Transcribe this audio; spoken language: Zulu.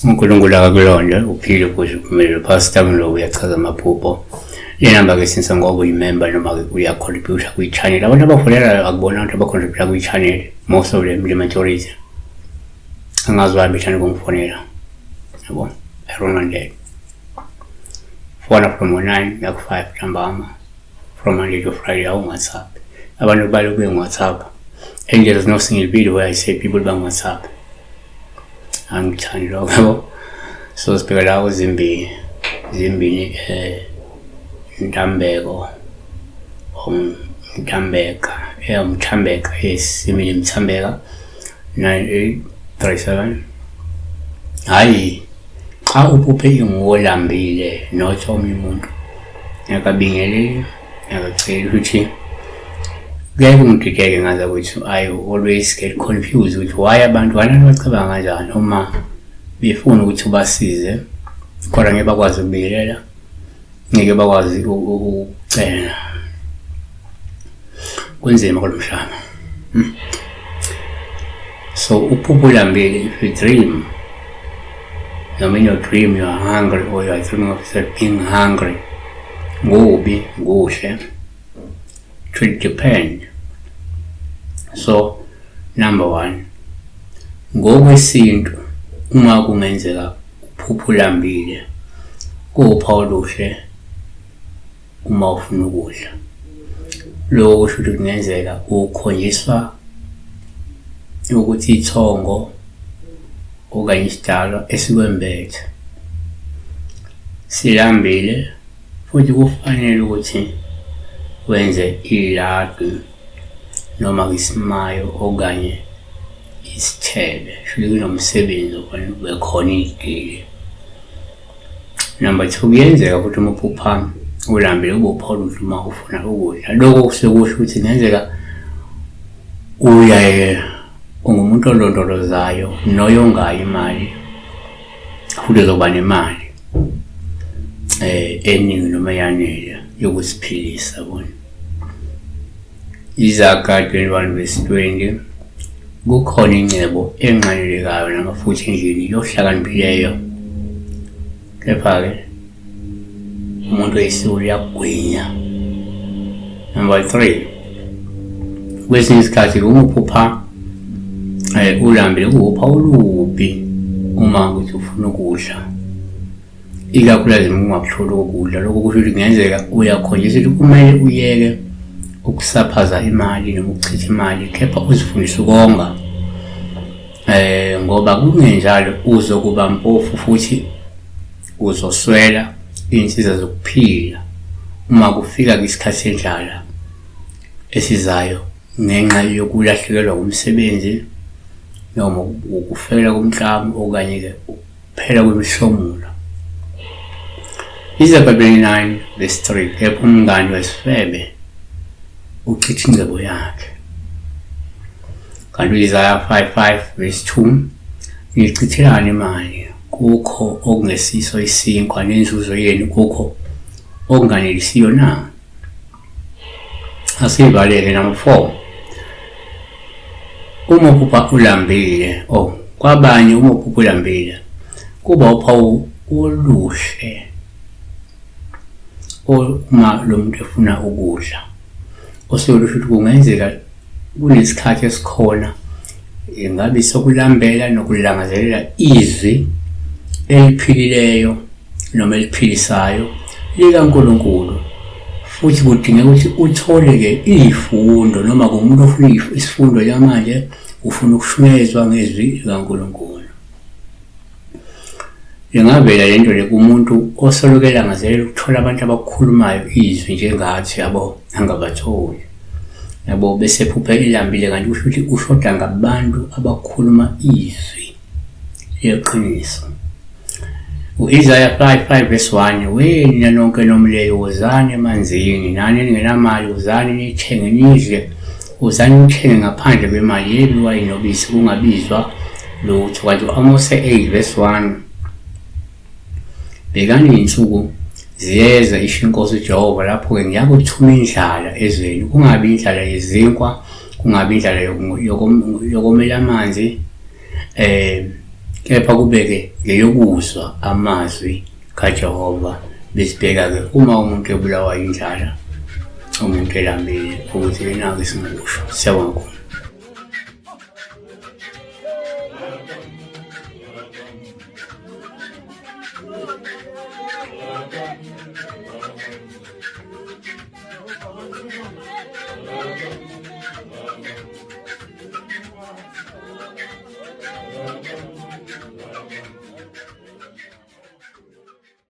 UNkulunkulu akakulonde uphile ukuze uphumelele. Pastor Mlobo uyachaza amaphupho. Le namba ke since ngoba uyimember noma ke uyacontributa kwi-channel. Abantu abafonelayo akubona abantu abacontributa kwi-channel. Most of them, the majority. Angazi why bethanda ukungifonela. Yabo, I don't want that. Fona from 9 kuya ku-5 ntambama. From Monday to Friday awungu-WhatsApp. Abantu baloku bengu-WhatsApp. And there's no single video where I say people bang-WhatsApp. Angithandi lokho, yabo. So sibheka la kuzimbini. Zimbini Ntambeko. Mthambeka. Yeah, Mthambeka. Yes, Zimbini Mthambeka. 9837. Hayi, xa uphuphe ingolambile not omnye umuntu. Akabingeleli, akaceli ukuthi kuyaye kungidideke ngaza ukuthi I always get confused ukuthi why abantu abantu bacabanga kanjani uma befuna ukuthi ubasize kodwa ngeke bakwazi ukubingelela, ngeke bakwazi ukucela. Kunzima kulo mhlaba. So uphupho ulambile, if you dream, noma in your dream you are hungry or you are dreaming of yourself being hungry, kubi, kuhle, it will depend. So number one, ngokwesintu uma kungenzeka uphupho ulambile kuwuphawu oluhle uma ufuna ukudla. Lokho kusho ukuthi kungenzeka ukhonjiswa ukuthi ithongo okanye isidalwa esikwembethe silambile futhi kufanele ukuthi wenze iladu noma isimayo okanye isithebe, shuthi kunomsebenzi ofanele ube khona idili. Number two, kuyenzeka futhi uma uphupha ulambile ube uphawu oluhle uma ufuna ukudla. Lokho kusuke kusho ukuthi kungenzeka uyaye ungumuntu olondolozayo noyongayo imali futhi uzoba nemali eningi noma eyanele yokuziphilisa bona. Izaga 21 verse 20, kukhona ingcebo enqanelekayo namafutha endlini yohlakaniphileyo, kepha-ke umuntu oyisiwula uyakugwinya. Number 3, kwesinye isikhathi uma uphupha ulambile kuwupha olubi uma ukuthi ufuna ukudla, ikakhulukazi uma ungakutholi ukudla. Lokho kusho ukuthi kungenzeka uyakhonjiswa ukuthi kumele uyeke ukusaphaza imali noma ukuchitha imali, kepha uzifundise ukonga, ngoba kungenjalo uzokuba mpofu futhi uzoswela iy'nsiza zokuphila uma kufika isikhathi sendlala esizayo ngenxa yokulahlekelwa umsebenzi noma ukufela komklamo okanye-ke ukuphela kwemihlomulo. Izaga 29 verse 3, kepha umngani wesifebe uchitha ingcebo yakhe. Kanti u-Isaya 5:5 verse 2, nichithelani imali kukho okungesiso isinkwa nenzuzo yenu kukho okunganelisiyo na? Asivaleke number 4. Uma uphupha ulambile, oh, kwabanye uma uphupha ulambile kuba uphawu oluhle uma lo muntu efuna ukudla, osuke lusho ukuthi kungenzeka kunesikhathi esikhona ingabe sokulambela nokulangazelela izwi eliphilileyo noma eliphilisayo likaNkulunkulu, futhi kudingeka ukuthi uthole-ke iy'fundo noma kumuntu ofuna isifundo njengamanje ufuna ukushunyayezwa ngezwi likaNkulunkulu. Ingavela le nto le kumuntu osoloku elangazelela ukuthola abantu abakhulumayo izwi njengathi, yabo, angabatholi, yabo, bese ephupha elambile, kanti kusho ukuthi ushoda ngabantu abakhuluma izwi leqiniso. U-Isaya 5:5 verse 1, wena nonke nomleyo wozani emanzini, nani eningenamali wozani nithenge nidle, wozani nithenge ngaphandle kwemali, yebo iwayini nobisi kungabizwa lutho. Kanti u-Amose 8 verse 1, bhekani iy'nsuku ziyeza, isho iNkosi uJehova, lapho-ke ngiyakuthuma indlala ezweni, kungabi indlala yezinkwa, kungabi indlala yokomela amanzi, Kepha kube-ke ngeyokuzwa amazwi kaJehova besibheka-ke uma umuntu ebulawa indlala, umuntu elambile, ukuthi yena-ke singakusho. Siyabonga kakhulu.